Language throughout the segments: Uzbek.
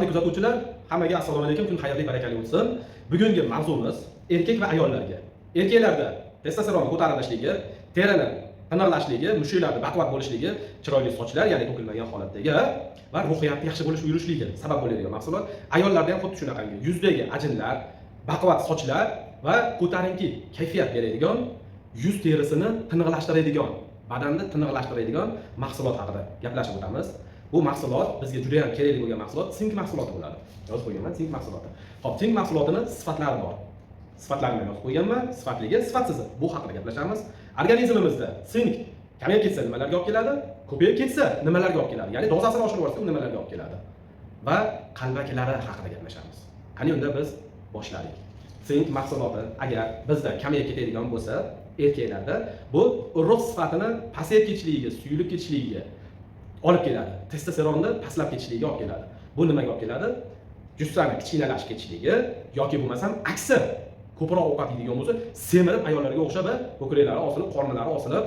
Hurmatli kuzatuvchilar, hammaga assalomu alaykum, kun xayrli, barakali o'tsin. Bugungi mavzumiz erkak va ayollarga. Erkaklarda testosteron ko'tarilishligi, terini tiniqlashligi, mushaklarni baquvvat bo'lishligi, chiroyli sochlar, ya'ni to'kilmagan holatdagi va ruhiyati yaxshi bo'lish yurishligi sabab bo'ladigan mahsulot. Ayollarda ham xuddi shunaqangi yuzdagi ajinlar, baquvvat sochlar va ko'tarinki kayfiyat beradigan, yuz terisini tiniqlashtiradigan, badanni tiniqlashtiradigan mahsulot haqida gaplashib o'tamiz. Bu mahsulot bizga juda ham kerakli bo'lgan mahsulot sink mahsuloti bo'ladi. Yozib qo'yganman, sink mahsuloti. Xo'p, sink mahsulotini sifatlari bor. Sifatlarini yozib qo'yganman, sifatligi, sifatsizi. Bu haqida gaplashamiz. Organizmimizda sink kamayib ketsa nimalarga olib keladi? Ko'payib ketsa nimalarga olib keladi? Ya'ni dozasini oshirib yuborsa u nimalarga olib keladi? Va qalbakilari haqida gaplashamiz. Qani unda biz boshladik. Sink mahsuloti agar bizda kamayib ketadigan bo'lsa, erkaklarda bu urug' sifatini pasayib ketishligiga, suyulib ketishligiga olib keladi. Testosteronni pastlab ketishligiga olib keladi. Bu nimaga olib keladi? Jussani kichkinalashib ketishligi yoki bo'lmasam aksi, ko'proq ovqat yeydigan bo'lsa, semirib, ayollarga o'xshab ko'kraklari osilib, qornlari osilib,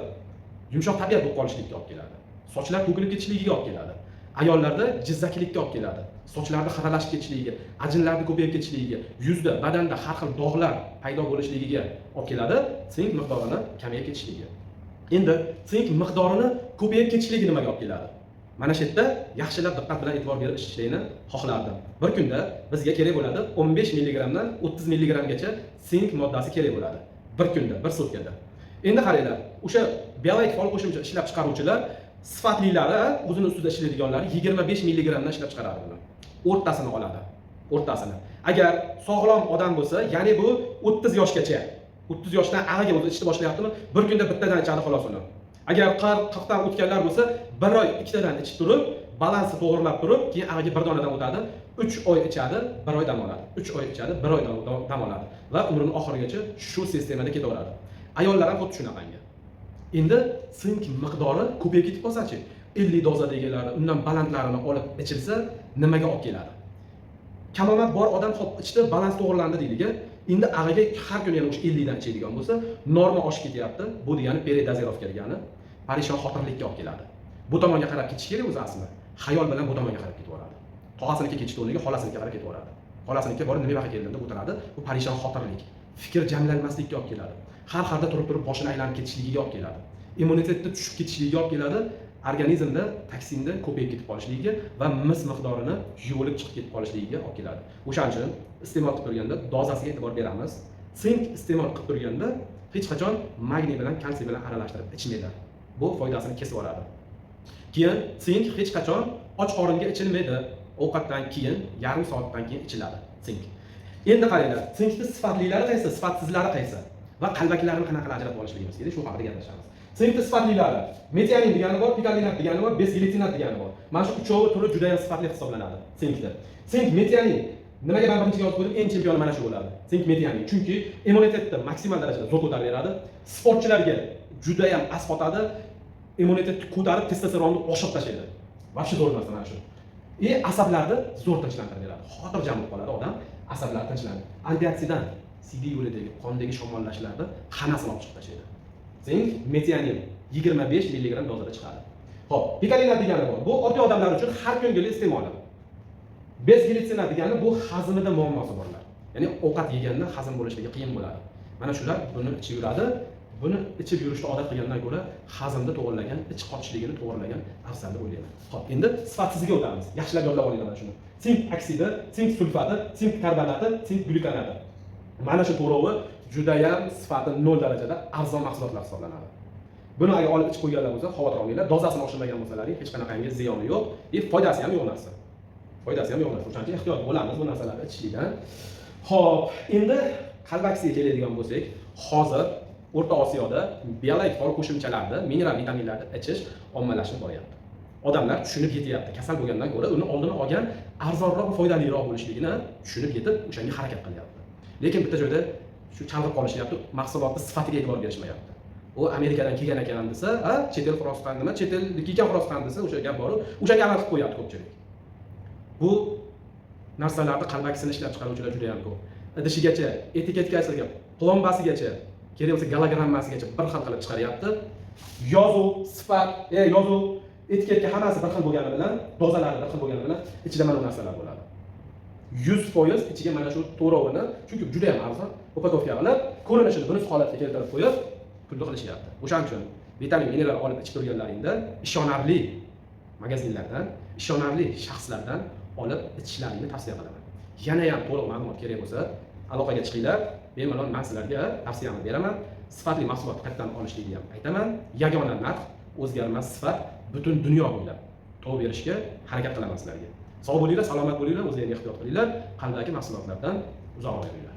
yumshoq tabiat bo'lib qolishlikka olib keladi. Sochlar to'kilib ketishligiga olib keladi. Ayollarda jizzaklikka olib keladi. Sochlarni xiralashib ketishligiga, ajinlarni ko'payib ketishligiga, yuzda, badanda har xil dog'lar paydo bo'lishligiga olib keladi, sink miqdorini kamayib ketishligi. Endi sink miqdorini ko'payib ketishligi nimaga olib keladi? Mana shu yerda yaxshilab diqqat bilan e'tibor berib ichishlikni xohlardim. Bir kunda bizga kerak bo'ladi 15 milligramdan 30 milligramgacha sink moddasi kerak bo'ladi. Bir kunda, bir sutkada. Endi qaranglar, o'sha biologik faol qo'shimcha ishlab chiqaruvchilar sifatlilari, o'zini ustida ishlaydiganlari 25 milligramdan ishlab chiqaradi buni. O'rtasini oladi. O'rtasini. Agar sog'lom odam bo'lsa, ya'ni bu 30 yoshgacha, 30 yoshdan ag'iga o'zi ichishni boshlayaptimi, bir kunda bittadan ichadi, xolos uni. Agar 40, 40 dan o'tganlar bo'lsa, bir oy ikkitadan ichib turib, balansni to'g'irlab turib, keyin ag'iga bir donadan o'tadi. 3 oy ichadi, bir oy dam oladi. 3 oy ichadi, bir oy dam oladi va umrini oxirigacha shu sistemada ketaveradi. Ayollar ham xuddi shunaqangi. Endi sink miqdori ko'payib ketib qolsachi, 50 dozadagilari, undan balandlarini olib ichilsa, nimaga olib keladi? Kamomad bor odam hop ichdi, balans to'g'irlandi deylik. Endi ag'iga har kuni yana o'sha 50 dan ichadigan bo'lsa, norma oshib ketyapti. Bu degani передозировка degani, parishon xotirlikka olib keladi. Bu tomonga qarab ketish kerak o'zi aslida. Xayol bilan bu tomonga qarab ketaveradi. Tog'asiniki ketishdi o'rniga xolasinikiga qarab ketaveradi. Xolasinikiga borib, nima yoqqa keldim deb o'tiradi. Bu parishon xotirlik, fikr jamlanmaslikka olib keladi. Har harda turib turib boshini aylanib ketishligiga olib keladi. Immunitetni tushib ketishligiga olib keladi. Organizmda toksinni ko'payib ketib qolishligiga va mis miqdorini yuvilib chiqib ketib qolishligiga olib keladi. O'shaning uchun iste'mol qilib turganda dozasiga e'tibor beramiz. Sink iste'mol qilib turganda hech qachon magniy bilan, kalsiy bilan aralashtirib ichmanglar. Bu foydasini kesib yuboradi. Keyin sink hech qachon och qoringa ichilmaydi. Ovqatdan keyin, yarim soatdan keyin ichiladi sink. Endi qaranglar, sinkni sifatlilari qaysi, sifatsizlari qaysi va qalbakilarini qanaqa qilib ajratib olishligimiz kerak, shu haqida gaplashamiz. Sinkni sifatlilari metionin degani bor, pikolinat degani bor, besglitsinat degani bor. Mana shu uchovi turi juda ham sifatli hisoblanadi sinkda. Sink metionin nimaga man birinchiga yozib qo'ydim? Eng chempioni mana shu bo'ladi. Sink metionin. Chunki immunitetni maksimal darajada zo'r ko'tarib beradi. Sportchilarga juda ham asqotadi. Immunitetni ko'tarib, testosteronni oshirib tashlaydi. Вообще zo'r narsa mana shu. И asablarni zo'r tinchlantirib beradi. Xotirjam bo'lib qoladi odam, asablar tinchlanadi. Antioksidant, siydik yo'lidagi, qondagi shamollashlarni hammasini olib chiqib tashlaydi. Sink metionin 25 mg dozada chiqadi. Xo'p, pikolinat degani bor. Bu oddiy odamlar uchun har kungi iste'moli. Besglitsinat degani bu hazmida muammosi borlar. Ya'ni ovqat yeganda hazm bo'lishligi qiyin bo'ladi. Mana shular buni ichib yuradi. Buni ichib yurishni odat qilgandan ko'ra hazmni to'g'irlagan, ich qotishligini to'g'irlagan afzal deb o'ylayman. Xo'p, endi sifatsiziga o'tamiz. Yaxshilab yodlab olinglar mana shuni. Sink oksidi, sink sulfati, sink karbonati, sink glyukonati. Mana shu to'rovi judayam sifati 0 darajada arzon mahsulotlar hisoblanadi. Buni agar olib ichib qo'yganlar bo'lsa, xavotir olmanglar. Dozasini oshirmagan bo'lsalaring, hech qanaqangi ziyoni yo'q, и foydasi ham yo'q narsa. Foydasi ham yo'q narsa. O'shaning uchun ehtiyot bo'lamiz bu narsalarni ichishlikdan. Xo'p, endi qalbakisiga keladigan bo'lsak, hozir O'rta Osiyoda biologik faol qo'shimchalarni, mineral vitaminlarni ichish ommalashib boryapti. Odamlar tushunib yetyapti. Kasal bo'lgandan ko'ra uni oldini olgan arzonroq va foydaliroq bo'lishligini tushunib yetib, o'shanga harakat qilyapti. Lekin bitta joyda shu chalg'ib qolishyapti, mahsulotni sifatiga e'tibor berishmayapti. U Amerikadan kelgan ekan desa, ha, chet el xo'roz nima, chet elniki ekan xo'roz desa, o'sha gap boru, o'shanga amal qilib qo'yapti ko'pchilik. Bu narsalarni qalbakisini ishlab chiqaruvchilar juda ham ko'p. Idishigacha, etiketkasiga, plombasigacha, kerak bo'lsa gologrammasigacha bir xil qilib chiqaryapti. Yozuv, sifat, yozuv, etiketka hammasi bir xil bo'lgani bilan, dozalari bir xil bo'lgani bilan ichida mana bu narsalar bo'ladi. 100% ichiga mana shu to'rovini, chunki juda ham arzon, упаковка qilib, ko'rinishini bunisi holatga keltirib qo'yib, pulni qilishyapti. O'shaning uchun vitamin, mineral olib ichib turganlaringda ishonarli magazinlardan, ishonarli shaxslardan olib ichishlaringni tavsiya qilaman. Yana ham to'liq ma'lumot kerak bo'lsa, aloqaga chiqinglar. Bemalol man sizlarga tavsiyamni beraman. Sifatli mahsulot qayerdan olishlikni ham aytaman. Yagona narx, o'zgarmas sifat, butun dunyo bo'ylab topib berishga harakat qilaman sizlarga. Sog' bo'linglar, salomat bo'linglar, o'zinglarga ehtiyot qilinglar, qalbaki mahsulotlardan uzoq yuringlar.